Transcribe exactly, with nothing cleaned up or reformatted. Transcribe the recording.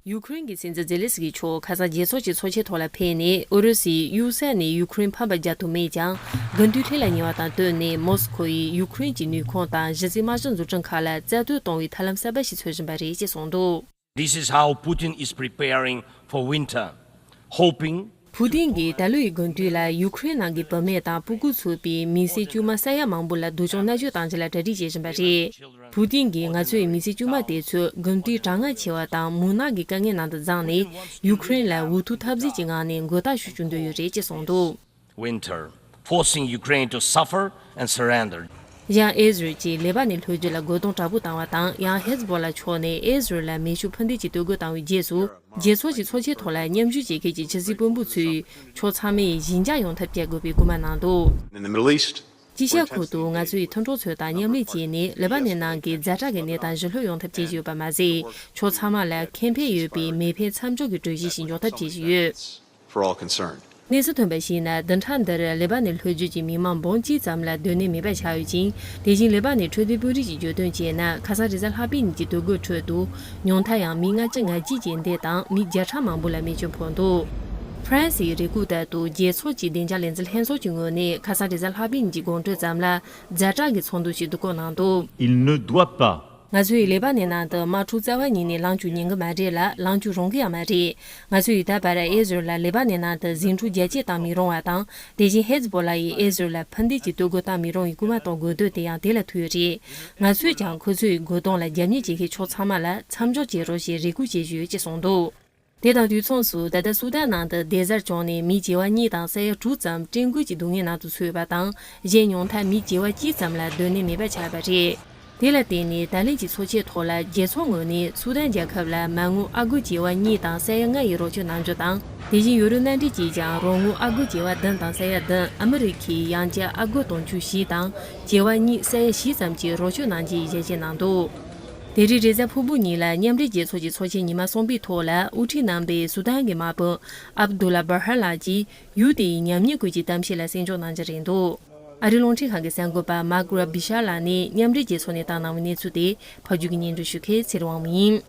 ཡུ་ཁུ་རེན་གྱི་སྲིད་འཛིན་ཛེ་ལེ་སི་ཀི་མཆོག་ཁ་སང་རྒྱལ་ཚོགས་ཀྱི་ཚོགས་ཆེན་ཐོག་ལ་ཕེབས་ནས། ཨུ་རུ་སུས་གཡུལ་ས་ནས་ཡུ་ཁུ་རེན་ཕམ་པར་རྒྱག་ཐུབ་མེད་ཀྱང་། དགུན་དུས་ལྷོད་ལ་ཉེ་བ་དང་བསྟུན་ནས། མོ་སི་ཁོ་ཡིས་ཡུ་ཁུ་རེན་གྱི་ནུས་ཁུངས་དང་གཞི་རྩའི་དམག་སྤྱི་འཛུགས་སྐྲུན་ཁག་ལ་རྩ་གཏོར་གཏོང་བའི་ཐབས་ལམ་གསར་པ་ཞིག་འཚོལ་བཞིན་པ་རེད་ཅེས་གསུངས་འདུག། This is how Putin is preparing for winter, hoping ཕུའུ་ཏིན་གྱིས་ད་ལོའི་དགུན་དུས་ལ་ཡུ་ཁུ་རེན་ནང་གི་བུད་མེད་དང་སྤུ་གུ་ཚུད་པའི་མི་སེར་དཀྱུས་མ་ས་ཡ་མང་པོ་ལ་སྡུག་སྦྱོང་མནར་གཅོད་བཏང་རྒྱུ་ལ་གྲ་སྒྲིག་བྱེད་བཞིན་པ་རེད། ཕུའུ་ཏིན་གྱིས་ང་ཚོའི་མི་སེར་དཀྱུས་མ་དེ་ཚོས་དགུན་དུས་གྲང་ངར་ཆེ་བ་དང་མུན་ནག་གི་དཀའ་ངལ་ནང་དུ་བརྫངས་ནས། ཡུ་ཁུ་རེན་ལ་འུ་ཐུག་འཐབ་རྩོད་ཀྱི་ངང་ནས་མགོ་བཏགས་ཤུགས་ཆུང་འདོད་ཡོད་རེད་ཅེས་གསུངས་འདུག། Winter, forcing Ukraine to suffer and surrender. ཡང་ཨི་ཟི་རལ་གྱིས་ལེ་པ་ནན་ལྷོ་རྒྱུད་ལ་རྒོལ་རྡུང་དྲག་པོ་བཏང་བ་དང་། ཡང་ཧེ་ཛི་བྷོ་ལ་ཕྱོགས་ནས་ཨི་ཟི་རལ་ལ་མེ་ཤུགས་འཕུར་མདེལ་གྱིས་གཏོར་རྒོལ་བཏང་བའི་རྗེས་སུ། རྒྱལ་ཚོགས་ཀྱི་ཚོགས་ཆེན་ཐོག་ལ་མཉམ་ཞུགས་བྱེད་མཁན་གྱི་ཕྱི་སྲིད་དཔོན་པོ་ཚོས་ཕྱོགས་ཚང་མས་ཞི་འཇགས་ཡོང་ཐབས་བྱེད་དགོས་པའི་སྐུལ་མ་གནང་འདུག། In the Middle East, ཅི་ཤ་ཁུལ་དུ་ང་ཚོའི་མཐུན་གྲོགས་ཚོ་དང་མཉམ་ལས་བྱས་ནས། ལེ་པ་ནན་ནང་གི་ཛ་དྲག་གི་གནས་སྟངས་ཞི་ལྷོད་ཡོང་ཐབས་བྱེད་བཞིན་ཡོད་པ་མ་ཟད། ཕྱོགས་ཚང་མ་ལ་ཁེ་ཕན་ཡོད་པའི་མེ་འཕེན་མཚམས་འཇོག་གི་གྲོས་གཞི་ཞིག་འཇོག་ཐབས་བྱེད་བཞིན་ཡོད། For all concerned. གནས་ཚུལ་ཐོན་པར་གཞིགས་ན། བདུན་ཕྲག་འདིར་ལེ་པ་ནན་ལྷོ་རྒྱུད་ཀྱི་མི་མང་འབུམ་གཅིག་ཙམ་ལ་སྡོད་གནས་མེད་པ་ཆགས་ཡོད་ཅིང་། དེ་བཞིན་ལེ་པ་ནན་འཕྲོད་བསྟེན་དཔོན་རིགས་ཀྱིས་བརྗོད་དོན་བྱས་ན། ཁ་སང་རེས་གཟའ་ལྷག་པའི་ཉིན་གྱི་གཏོར་རྒོལ་ཁྲོད་དུ་ཉུང་མཐར་ཡང་མི་ལྔ་བཅུ་ང་གཅིག་བཅས་འདས་དང་། མི་བརྒྱ་ཕྲག་མང་པོ་ལ་རྨས་སྐྱོན་ཕོག་འདུག། ཧྥ་རན་སིའི་རེ་སྐུལ་ལྟར་དུ། རྒྱལ་ཚོགས་ཀྱི་བདེ་འཇགས་ལས་འཛིན་ལྷན་ཚོགས་ཀྱི་ངོས་ནས་ཁ་སང་རེས་གཟའ་ལྷག་པའི་ཉིན་གྱི་དགོང་དྲོ་ཙམ་ལ་ཛ་དྲག་གི་ཚོགས་འདུ་ཞིག་བསྡུ་སྐོང་གནང་འདུག། Il ne doit pas. ང་ཚོས་ལེ་པ་ནན་ནང་དུ་དམག་འཁྲུག་རྩ་བ་ཉིད་ནས་ལངས་རྒྱུ་ཉན་གྱི་མ་རེད་ལ། ལངས་རྒྱུ་རུང་གི་ཡང་མ་རེད། ང་ཚོས་ད་བར་ཨི་ཟི་རལ་ལ་ལེ་པ་ནན་ནང་དུ་ཟིང་འཁྲུག་རྒྱ་སྐྱེད་བཏང་མི་རུང་བ་དང་། དེ་བཞིན་ཧེ་ཛི་བྷོ་ལ་ཡིས་ཨི་ཟི་རལ་ལ་འཕུར་མདེལ་གྱིས་གཏོར་རྒོལ་བཏང་མི་རུང་བའི་སྐུལ་མ་གཏོང་དགོས་འདོད་དེ་ཡང་དེ་ལ་ཐུག་ཡོད་རེད། ང་ཚོས་ཀྱང་ཁོ་ཚོའི་རྒོལ་རྡུང་ལ་རྒྱབ་གཉེར་བྱེད་མཁན་ཕྱོགས་ཚང་མ་ལ་མཚམས་འཇོག་བྱེད་རོགས་ཞེས་རེ་སྐུལ་བྱེད་བཞིན་ཡོད་ཅེས་གསུངས་འདུག། དེ་དང་དུས་མཚུངས་སུ། ད་ལྟ་སུ་དན་ནང་དུ་སྡེ་གཟར་བྱུང་ནས་མི་བྱེ་བ་གཉིས་དང་ས་ཡ་དྲུག་ཙམ་བཀྲེས་སྐོམ་གྱི་སྡུག་བསྔལ་ནང་དུ་ཚུད་པ་དང་། གཞན་ཉུང་མཐར་མི་བྱེ་བ་གཅིག་ཙམ་ལ་སྡོད་གནས་མེད་པ་ཆགས་པ་རེད། དེ་ལ་བརྟེན་ནས། ད་ལན་གྱི་ཚོགས་ཆེན་ཐོག་ལ་རྒྱལ་ཚོགས་ངོས་ནས་སུ་དན་རྒྱལ་ཁབ་ལ་མ་དངུལ་ཨ་སྒོར་བྱེ་བ་གཉིས་དང་ས་ཡ་ལྔ་ཡི་རོགས་སྐྱོར་གནང་རྒྱུ་དང་། དེ་བཞིན་ཡུ་རོ་མནའ་འབྲེལ་གྱིས་ཀྱང་རོགས་དངུལ་ཨ་སྒོར་བྱེ་བ་བདུན་དང་ས་ཡ་བདུན། ཨ་མི་རི་ཁས་ཡང་བསྐྱར་ཨ་སྒོར་དུང་ཕྱུར་བཞི་དང་བྱེ་བ་གཉིས་ས་ཡ་བཞི་ཙམ་གྱི་རོགས་སྐྱོར་གནང་རྒྱུའི་ཞལ་བཞེས་གནང་འདུག། དེ་རིང་རེས་གཟའ་ཕུར་བུ་ཉིན་ལ་མཉམ་འབྲེལ་རྒྱལ་ཚོགས་ཀྱི་ཚོགས་ཆེན་ཉི་མ་གསུམ་པའི་ཐོག་ལ། དབུ་ཁྲིད་རྣམ་པས་སུ་དན་གྱི་དམག་དཔོན་ཨབ་དུ་ལ་བྷ་ཧར་ལགས་ཀྱིས་ཡུལ་དེའི་ཉམས་ཉེས་སྐོར་གྱི་གཏམ་བཤད་ལ་གསན་འཇོག་གནང་རྒྱུ་རེད་འདུག། ཨ་རིའི་རླུང་འཕྲིན་ཁང་གི་གསར་འགོད་པ་མཱག་ར་བྷི་ཤ་ལགས་ནས་མཉམ་འབྲེལ་རྒྱལ་ཚོགས་ནས་བཏང་གནང་བའི་གནས་ཚུལ་དེ་ཕབ་སྒྱུར་གྱིས་སྙན་སྒྲོན་ཞུ་མཁན་ཚེ་རིང་དབང་མོ་ཡིན།